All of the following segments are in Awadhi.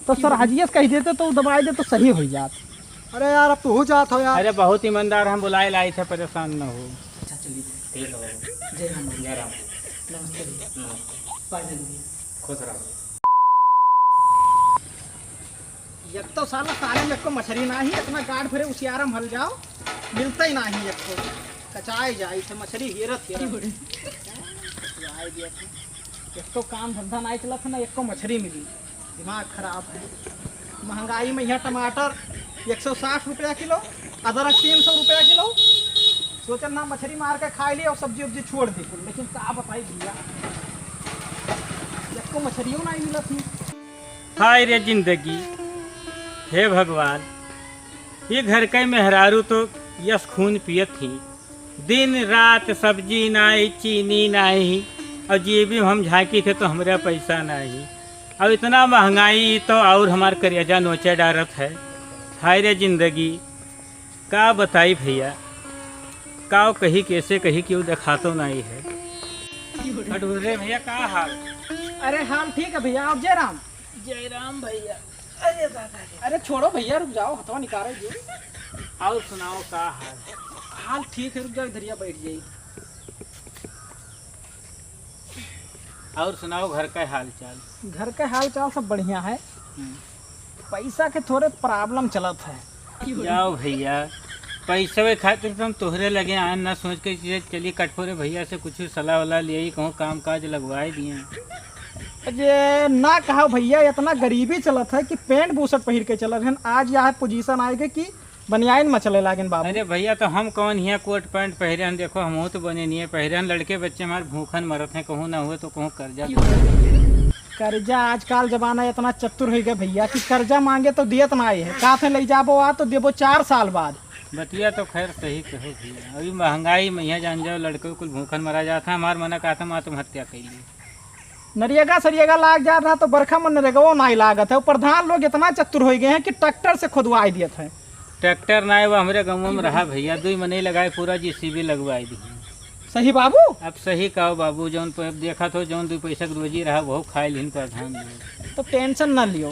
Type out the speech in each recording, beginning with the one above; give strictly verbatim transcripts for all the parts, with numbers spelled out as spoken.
तो सर हजियस कहि देते तो दबाइ दे तो सही होइ जात। अरे यार, अब तू जात हो यार। अरे बहुत ईमानदार, हम बुलाए लाई थे, परेशान न हो। अच्छा चलिए। ठीक है बाबू। जय राम। जय राम। नमस्ते भैया। नमस्ते। पाँच दिन भैया। खुश रहो। एक तो साला साले में एको मछरी नाही, इतना गाड़ फिरे उसियारा में हल जाओ, मिलता ही नाही एको। कचाए जाई थे मछरी हेरत हेरत। एक तो काम धंधा नाही चलत है ना, एको मछरी मिली। दिमाग खराब है। महंगाई में यहाँ टमाटर एक सौ साठ रुपया किलो, अदरक तीन सौ रुपया किलो। सोचन ना मछरी मार के खाइ ली और सब्जी उब्जी छोड़ दी कुल, लेकिन का बताई भैया, एको मछरियो नाही मिलत ही। हाय रे जिंदगी, हे भगवान, ये घर के मेहरारू तो यस खून पियत ही, दिन रात सब्जी नाही, चीनी नाही, और जेबी में हम झांकी थे तो हमरे पैसा नाही। अब इतना महंगाई तो और हमार करेजा नोचे डारत है। हाय रे जिंदगी, का बताई भैया, का कही, कैसे कही, केहू देखातो नाही है। अरे भैया, का हाल? अरे हाल ठीक है भैया, आप जय राम। जय राम भैया। अरे दादा रे। अरे छोड़ो भैया, रुक जाओ, हथवा निकारे जी। और सुनाओ, का हाल? हाल ठीक है, रुक जाओ, इधरिया बैठ जाई। और सुनाओ, घर का हाल चाल? घर का हाल चाल सब बढ़िया है। हम्म। पैसा के थोड़े problem चलत है। जाओ भैया, पैसवे खातिर तो हम तोहरे लगे आए, ना सोच के कि चलिए कटफोरे भैया से कुछ सलाह वलाह लिए, कहूँ काम काज लगवाए दिए। अरे ना कहा भैया, इतना गरीबी चलत है कि पैंट बुशर्ट पहिर के चलत हैं। आज यह position आएगी कि बनियाइन में चले लागेन बाबू। अरे भैया, तो हम कौन हियाँ कोट पैंट पहिरे हन? देखो, हमहू तो बनियाइन पहिरे हन। लड़के बच्चे हमारे भूखन मरत हैं, कहूँ ना हुए तो कहूँ कर्जा। कर्जा, आजकाल जमाना इतना चतुर होइ गए भैया कि कर्जा मांगे तो दियत नाही है, कहत हैं ले जाबो आ तो देबो चार साल बाद। बतिया तो खैर सही कहो भैया, अभी महंगाई में यहाँ जान जाओ, लड़के कुल भूखन मरा जात है। हमार मना कहत है, हम आत्महत्या कइली। नरियगा सरियगा लाग जात रहा तो बरखा में नरेगवो नाही लागत है। प्रधान लोग इतना चतुर होइ गए हैं कि ट्रैक्टर से खोदवाई दियत है। ट्रैक्टर नाही, वो हमरे गाँव में रहा भैया, दुई मनई लगाए पूरा जेसीबी लगवाई दी। सही बाबू? अब सही कहो बाबू, जौन प-, अब देखत हो जौन दुई पैसा के रोजी रहा, वहू खाए लिहिन प्रधान लोग। तो tension ना लियो,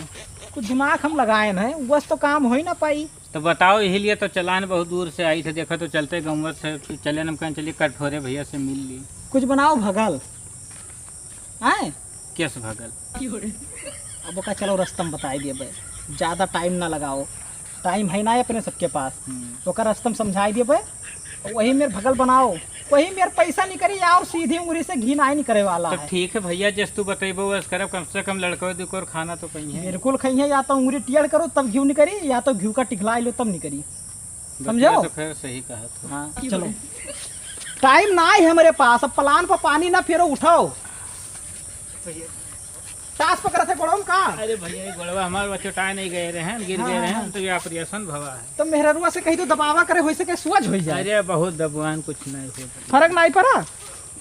कुछ दिमाग हम लगाएन है, बस तो काम होइ ना पाई। तो बताओ, यही लिए तो चलान बहुत दूर से आई थे, देखो तो चलते गौवत से चले, हम कहें चलिए कटफोरे भैया से मिल ली। कुछ बनाओ भगल। आए? केस भगल। अब ओका चलो रस्तम बताई दिए बे, ज्यादा time ना लगाओ, time है ना अपने सबके पास। हम्म। ओका रस्तम समझाई दिए बे, वही मेर भगल बनाओ, वही मेर पैसा निकरी और सीधी उंगली से घी नाही निकरे वाला तो है। ठीक है भैया, जस तू बतैबो वस करब, कम से कम लड़को दुको खाना तो कहीं है। बिल्कुल खाइए, या तो उंगली टेढ़ करो तब घी निकरी, या तो घी का टिकलाई लो तब निकरी। बतिया समझो? तो खैर सही कहा तू। हाँ, चलो। Time नाही है हमरे पास, अब plan पर पानी ना फेरो, उठाओ। ताश पकड़त है गोड़वा में का? अरे भैया, ये गोड़वा हमार बच्चो टाय नहीं गए रहे हैं, गिर हाँ, गए रहे हैं, हाँ। तो ये operation भवा है। तो मेहररुआ से कही तो दबावा करे, होइ सके सुअज होइ जाए। अरे बहुत दबुआन, कुछ नहीं होता। फर्क नाही पड़ा?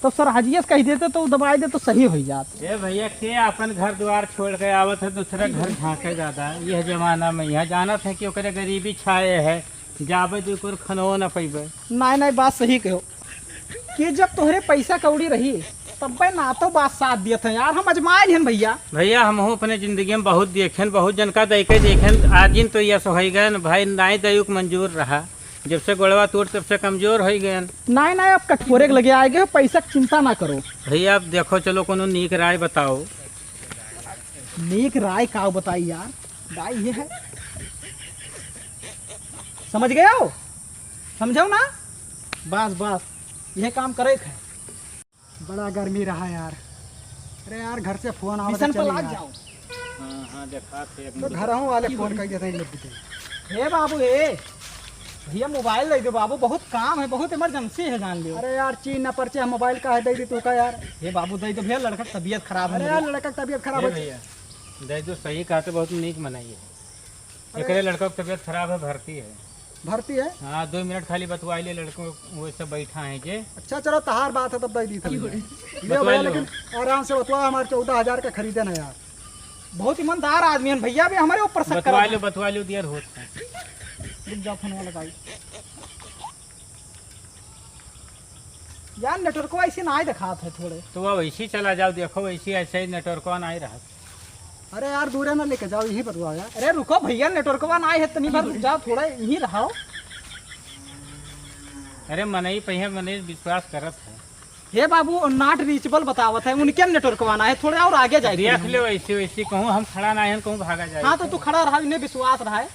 तो सर हजियस कहि देते तो दबाई दे तो सही होइ जात। ए भैया, के अपन घर द्वार छोड़ के आवत है दूसरा घर झांके दादा? यह जमाना में यहाँ जानत है कि ओकरे गरीबी छाए है, जाबे तो ओकर खनवो न पइबे। नाही, नाही, बात सही कहो कि जब तोहरे पैसा कौड़ी रही तब्बे ना तो बात साथ दियत है यार, हम अजमाए लिहन भैया। भैया, हमहू अपने जिंदगी में बहुत देखेन, बहुत जनका दई के देखेन, आजिन तो यस होइ गए न भाई, नाही दयुक मंजूर रहा। जब से गोड़वा टूट, तब से कमजोर होइ गए। नाही, नाही, अब कटफोरे के लगे आए गए, पैसा के चिंता ना करो। भैया, अब देखो, चलो कोनो नीक राय बताओ। नीक राय का बताई यार, राय ये है, समझ गए हो? समझो ना, बस बस, यह काम करे के है। बड़ा गर्मी रहा यार। अरे यार, घर से फोन आवत है, मिशन पर चले लाग यार। जाओ। हाँ, हाँ, देखा थे एक तो मिनट। घरहू वाले फोन कर देते हैं, लोग देते हैं। हे बाबू, हे भैया, मोबाइल दे दो बाबू, बहुत काम है, बहुत इमरजेंसी है, जान लियो। अरे यार, चीन ना परचे, हम मोबाइल का है, दे दी तू का यार। हे बाबू, दे दो भैया, लड़का की तबीयत खराब अरे है। यार, लड़का की तबीयत खराब हे है। भैया, दे दो, सही कहा तो बहुत नीक मनई है। अरे एकरे लड़का की तबीयत खराब है, भर्ती है। भर्ती है? हाँ, दो मिनट खाली बतवाई ले, लड़को वो सब बैठा है जे। अच्छा, चलो, तहार बात है, तब दे दी थी। ले भैया, बतवा लो। लेकिन आराम से बतवा, हमारे चौदह हजार का खरीदे ना यार। बहुत ईमानदार आदमी है भैया, भी हमारे ऊपर शक बतवा करा लो, बतवा लो, दियर होत है। रुक जाओ, फोन वाला भाई। यार, नेटवर्क ऐसे ना दिखात है थोड़े। तो वह वैसे ही चला जाओ, देखो, वैसे ही ऐसे ही नेटवर्क ना ही रहा। अरे यार, दूरे ना लेके जाओ, यहीं बतवाओ यार। अरे रुको भइया, नेटवर्कवा ना आए है, तनी भर रुक जाओ, थोड़ा यहीं रहो। अरे मनई पहिया मनई विश्वास करत है। हे बाबू, not reachable बतावत है, उनके नेटवर्कवा ना है, थोड़ा और आगे जाए देख लो। ऐसे वैसे कहूँ हम खड़ा ना है, कहूँ भागा जाए। हाँ, तो तू खड़ा रहा, इन्हें विश्वास रहा है।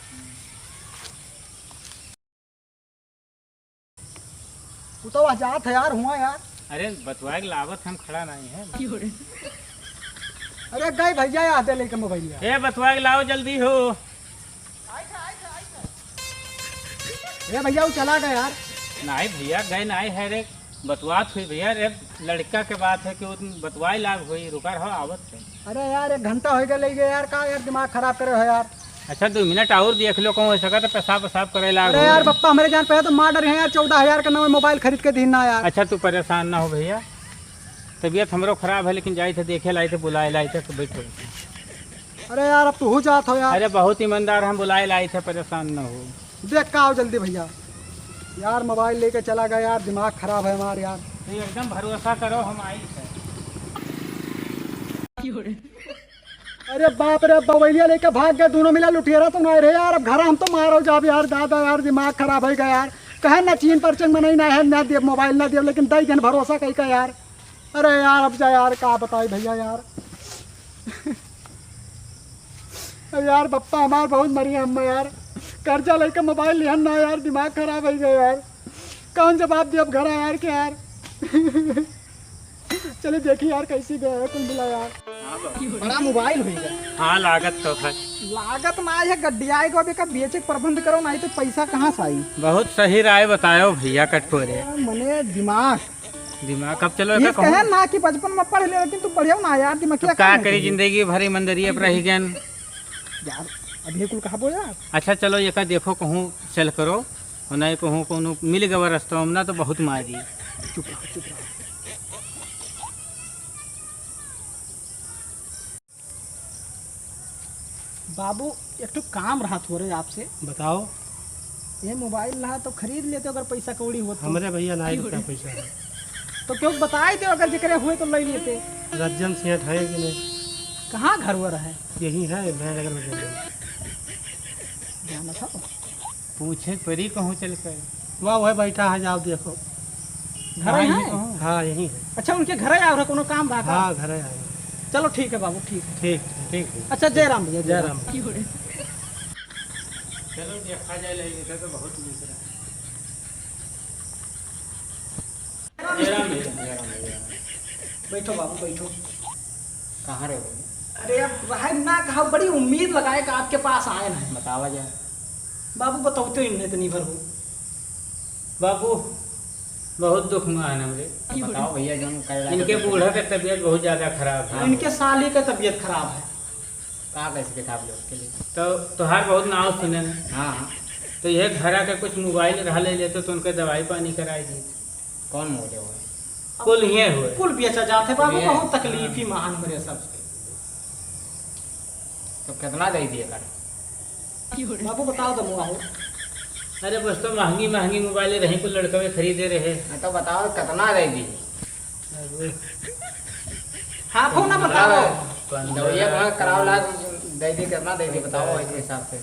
तू तो वह जात है यार, हुआ यार। अरे बतवाए के लावत हम खड़ा नहीं है। अरे गए भइया, यहाँ दे लेके मोबाइल यार। ए बतवाए के लाओ जल्दी हो। ए भइया, वो चला गया यार। नहीं भइया, गए नहीं है रे। बतवात हुई भइया रे, लड़का के बात है कि वो बतवाए लाग हुई, रुका रहो, आवत है। अरे यार, एक घंटा हो गया ले गए यार, का यार दिमाग खराब करे हो यार। अच्छा, दो मिनट और देख लो, कहूँ हो सका तो पेशाब पेशाब करे लाग अरे हो। यार बप्पा, हमरे जान पे तो मार डरे हैं यार, चौदह हजार का नवा मोबाइल खरीद के दीन ना यार। अच्छा, तू परेशान ना हो भइया, तबीयत हमरो खराब है, लेकिन जाए थे देखे लाए थे, बुलाए लाए थे, तो बैठो। अरे यार, अब तू हो जात हो यार। अरे बहुत ईमानदार हम बुलाए लाए थे, परेशान ना हो। देख का आओ जल्दी भइया। यार मोबाइल लेके चला गया यार, दिमाग खराब है हमार यार। तो एकदम भरोसा करो, हम आई थे। अरे बाप रे, मोबाइलिया लेके भाग गए दोनों मिला लुटेरा तो नहीं रहे यार। अब घर हम तो मारो जाब यार, दादा यार, दिमाग खराब हो गया यार। कहे ना चीन परचन मनई ना है, ना देब मोबाइल ना देब, लेकिन दई दिन भरोसा कई का यार। अरे यार, अब जा यार, का बताई भइया यार। अरे यार, बप्पा हमार बहुत मरी हम यार, कर्जा लेके मोबाइल लिहन ना यार, दिमाग खराब हो गया यार। कौन जवाब दे अब घर यार के यार। चले देखी यार, कैसे गया है कुल मिला यार। बड़ा मोबाइल हो गया। हाँ, लागत तो है। लागत ना है, गड्डियाए को अभी का बेचे के प्रबंध करो, नहीं तो पैसा कहाँ से आई? बहुत सही राय बतायो भइया कटकोरे। मने दिमाग दिमाग। अब चलो, ये एका कहूँ कहे ना कि बचपन में पढ़ ले, लेकिन तू पढ़ियो ना यार, दिमाग अब क्या का काम है करी, तुझे? जिंदगी भर ईमानदारी अब रही गन। यार, अब ये कुल कहा बोला? अच्छा, चलो, एका देखो, कहूँ चल करो, और नहीं कहूँ कोनो मिल गवा रास्ता, हम ना तो बहुत मारी। चुप रहो, चुप रहो। बाबू, एक ठो काम रहा थोरे आपसे। बताओ। ये मोबाइल रहा तो खरीद लेते अगर पैसा कौड़ी होत तो। हमरे भइया नाई रुपया पैसा है। तो क्यों बताई दे अगर जेकरे हुए तो ले लेते। रज्जन सेठ है कि नहीं? कहाँ घर वर है? यही है, मैं अगर में जाना था। पूछे परी कहूँ चल के। वाह, वह बैठा है, जाओ देखो। घर हाँ, आए यहीं हैं? कहूँ। हाँ, यहीं है। अच्छा, उनके घर आए और कोनो काम रहा का? हाँ, घर आए। चलो ठीक है बाबू, ठीक है। ठीक, ठीक। ठीक है। अच्छा, जय राम भइया, जय जय राम। राम। चलो देखा जाए, ले लेते तो बहुत नीक रहा। जय राम भइया, जय राम भइया। बैठो बाबू, बैठो। कहाँ रहे हो? अरे अब रहे ना कहा, बड़ी उम्मीद लगाए कि आपके पास आए ना। बतावा जाए। बाबू, बताओ तो इन्हें इतनी भर हो। बाबू, बहुत दुख में है हमरे। बताओ भइया, जौन करे लागे इनके तो बूढ़ा के तबीयत बहुत ज्यादा खराब है। हाँ। इनके साली का तबीयत खराब है। का कैसे किताब ले उसके लिए? तो तोहार बहुत नाव सुने हैं। हाँ, हाँ। तो यह घरा के कुछ मोबाइल रहा ले लेते तो उनके दवाई पानी कराई दी। कौन मोबाइल हुए? कुल हिये हुए। कुल बेचा जात है बाबू, ये बहुत तकलीफ ही महान मरे सबसे। तो कितना दे दिए कर? बाबू बताओ तो मुआ हो। अरे बस तो महंगी महंगी मोबाइल रही, कुल लड़कवे खरीदे रहे। हाँ, तो बताओ कितना दे दी? अरे। हाँ, फोन ना बताओ। तो ये वहाँ कराओ ला, दे दी, कितना दे दी बताओ एक हिसाब से।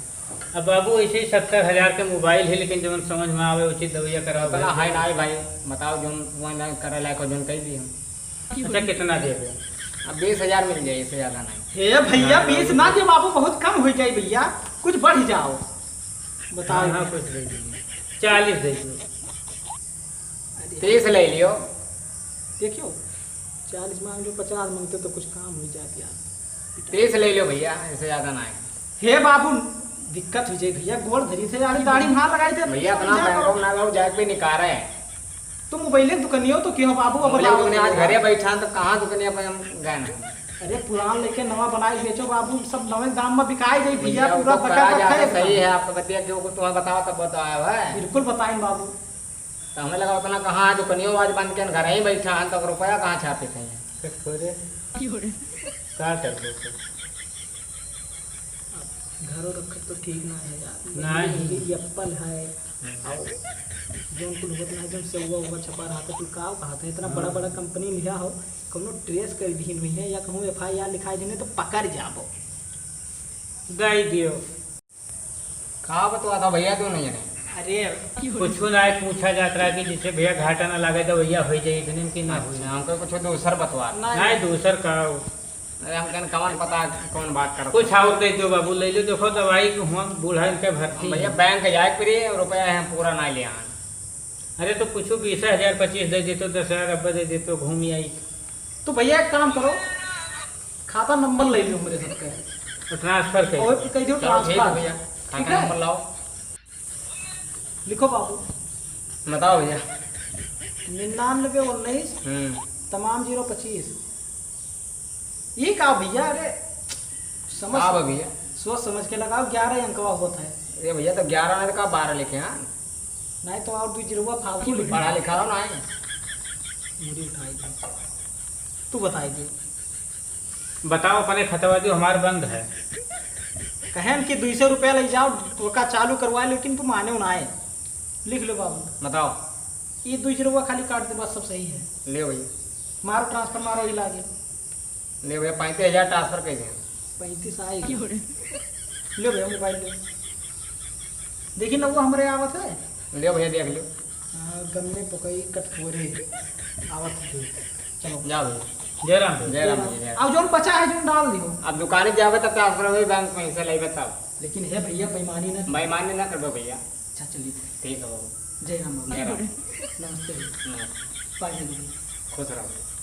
अब बाबू ऐसे ही सत्तर हजार के मोबाइल है, लेकिन जौन समझ में आवे उचित दवैया कराओ। इतना है ना भाई, बताओ जौन वहाँ करे लायक हो, जौन कह दी हम। अच्छा, कितना देबे? अब बीस हजार मिल जाए, इससे ज्यादा नहीं। हे भइया, बीस ना दे बाबू, बहुत कम हो जाए भइया, कुछ बढ़ जाओ। बताओ। हाँ, हाँ, कुछ दे दीजिए। चालीस दे दीजिए। तीस ले लियो। देखियो, चालीस मांग लो, पचास मांगते तो कुछ काम हो जात यार। तीस ले लियो भइया, इससे ज्यादा ना है। हे बाबू, दिक्कत हो जाए भइया, गोड़ धरी थे यार, दाढ़ी मार लगाई थे। भइया, अपना बैंकों में ना लो, जाके भी निकाले। तुम मोबाइल के दुकानियो तो क्यों बाबू, अब मोबाइल के दुकानिया आज घरे बैठा तो कहाँ दुकानिया पे हम गए ना। अरे पुरान लेके नवा बनाए बेचो बाबू, सब नवे दाम में बिकाए जाई भइया, भइया, पूरा वो बका करा बका जाता है सही एकदम। है, आपको बतिया क्यों को तुम्हें बताओ तब बताया है। बिल्कुल बताएं बाबू। तो हमें लगा उतना कहाँ है दुकानियों आज बंद के घर ही बैठा है, तो रुपया कहाँ छापे थे? कटकोरे। का कर दो तो? घरों रखत तो ठीक ना है यार। नहीं। ये एप्पल है, और जौन कुल होत ना है, जौन सेवा उवा छपा रहा था, तू का कहा था? इतना हाँ। बड़ा बड़ा कंपनी लिया हो, कौनो ट्रेस कर दीन हुई है या कहूँ एफ आई आर लिखाई दीन है तो पकड़ जाबो। दे दियो। का बतवा था भैया, तू नहीं है? अरे, कुछ ना है, पूछा जात रहा कि जिससे भैया घाटा ना लागे तो भैया हो जाए, इतने की ना हो। अच्छा, हमको कुछ दूसर बतवा। नहीं। नहीं, दूसर का हो। अरे, हम कन कौन पता कौन बात करत कुछ है। और दे दो बाबू, ले लो, देखो दवाई के हुआ बूढ़ा इनके भर्ती भैया है। बैंक जाए के पड़ी, रुपया हम पूरा ना ले आन। अरे, तो कुछ बीस हजार, पच्चीस दे देते, दस हजार अब्बा दे देते, घूम आई। तो भैया, एक काम करो, खाता नंबर ले लो मेरे सबके। और ट्रांसफर कर और दो। कह दो चलो, ठीक है ट्रांसफर। भैया, ठीक खाता है? नंबर लाओ। लिखो बाबू। बताओ भैया। निन्यानवे उन्नीस, हम्म। तमाम जीरो पच्चीस। ये का भैया? अरे, समझ का बा भैया? सोच समझ के लगाओ, ग्यारह अंकवा होत है। अरे भैया, तो ग्यारह नहीं तो का बारह लिखे हैं? नहीं तो और दो जीरो फालतू लिखे। पढ़ा लिखा हो ना है। मुड़ी उठाई दे। तू बताई दे। बताओ, अपने खतवा जो हमार बंद है। कहन कि दुई सौ रुपया ले जाओ, तोका चालू करवाए, लेकिन तू माने ना आए। लिख लो बाबू। बताओ। ये दुई जीरो खाली काट दे, बस सब सही है। ले भैया। मारो ट्रांसफर, मारो ही लागे। ले भैया, पैंतीस हजार ट्रांसफर कर दे। पैंतीस आए। क्यों रे? ले भैया, मोबाइल ले। देखी ना, वो हमरे आवत है। ले भैया, देख लो। हाँ, गन्ने पकई कटखोरे आवत है। चलो। जाओ भैया। जय राम। जय राम भैया, जय राम। अब जोन बचा है, जोन डाल दियो। अब दुकाने जावे तब ट्रांसफर होई, बैंक में से लेबे तब। लेकिन हे भैया, बेईमानी ना। बेईमानी ना करबो भैया। अच्छा, चलिए। ठीक है बाबू। जय राम बाबू। जय राम। नमस्ते भैया। नमस्ते। पानी दीजिए। खुश रहो।